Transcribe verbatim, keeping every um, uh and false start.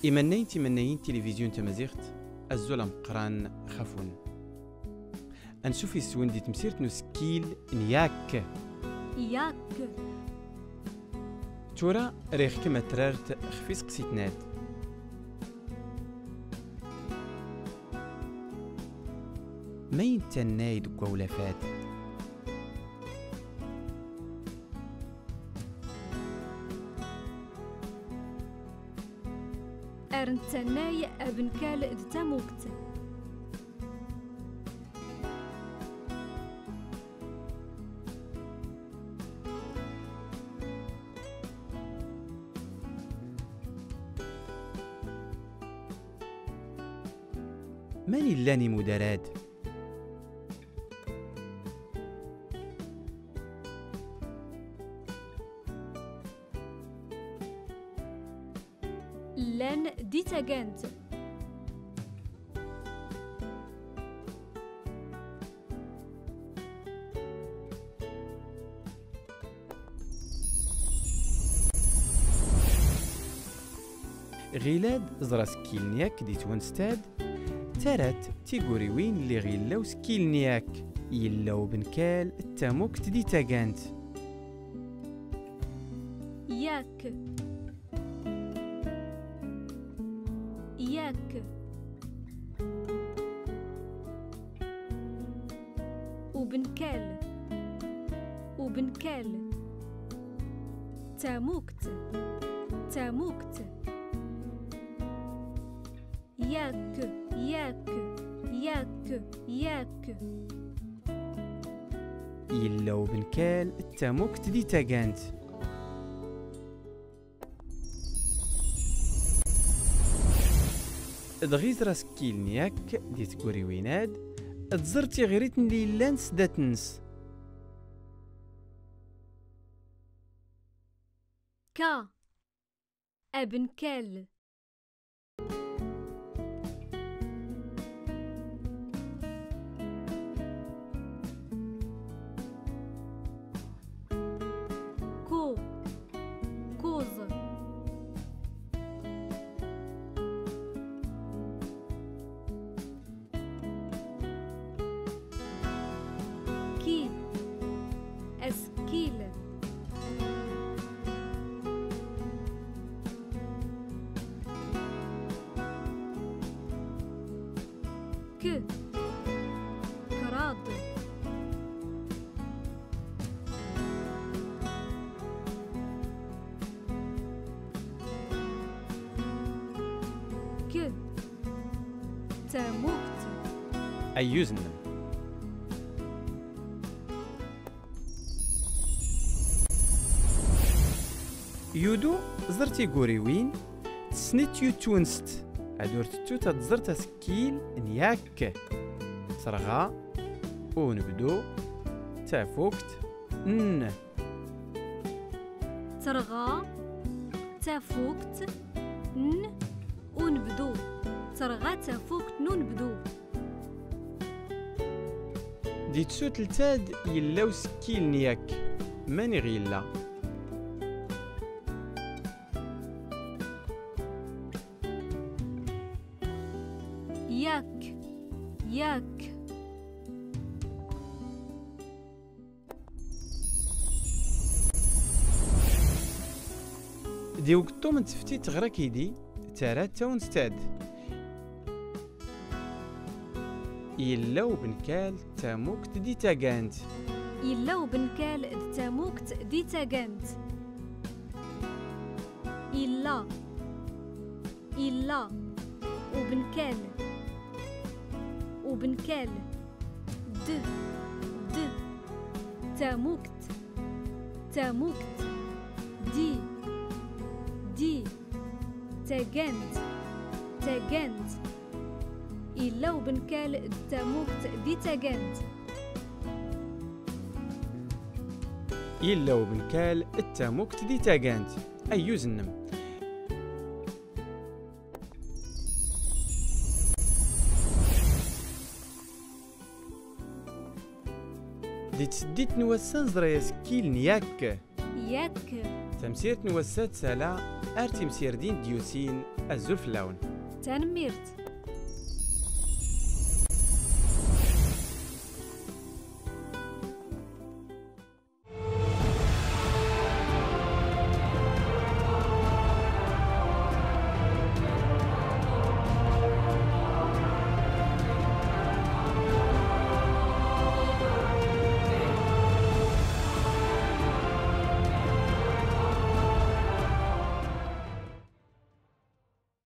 Imannayen timannayin n tilivizyun tamaziɣt, azul ameqqran xef-wen. Ansuf yis-wen di temsirt n usekkil n yak. Yak. Tura, riɣ-kem ad trart xef iseqsiten-ad. Ma i nettannay deg wawlaf-ad? Ar nettannay abenkal d tamukt. Mani llan imudar-ad? Llan di tagant. Ɣilad, ẓer asekkil n yak di twinest-ad, tara-t tiguriwin lli ɣ illa usekkil n yak. Yella ubenkal d tamukt di tagant. Yak. Yak. Ubenkal. Ubenkal. Tamukt. Tamukt. Yak, yak, yak, yak. Yella ubenkal d tamukt di tagant. Dɣi ẓer asekkil n yak di tguriwin-ad, tẓer tiɣrit lli yellan sdat-ns. Ka. Abenkal. Ku. Kuẓ. Ki. Asekkil. K. Kraḍ. K. Tamukt. Ayyuz-nnem. Yudu, ẓer tiguriwin, tesnit yut twinest. Ad ur tettut ad tẓert asekkil n yak. Terɣa, unebdu, tafukt, n. Terɣa, tafukt, n, unebdu. Terɣa tafukt n unebdu. Di tsutlt-ad yella usekkil n yak. Mani ɣ yella? Yak, yak. Di ugeṭṭum n teftit ɣer akidi, tara tawinest-ad. Yella ubenkal d tamukt di tagant. Yella ubenkal d tamukt di tagant. Illa. Illa. Ubenkal. Ubenkal. D. D. Tamukt. Tamukt. Di. Di. Tagant. Tagant. Illa ubenkal d tamukt di tagant. Illa ubenkal d tamukt di tagant. Ayyuz-nnem. Di tseddit n wass-a, neẓra asekkil n yak. Yak. Tamsirt n wass-a tsala ar timsirdin d-yusin. Azul fell-awen. Tanemmirt.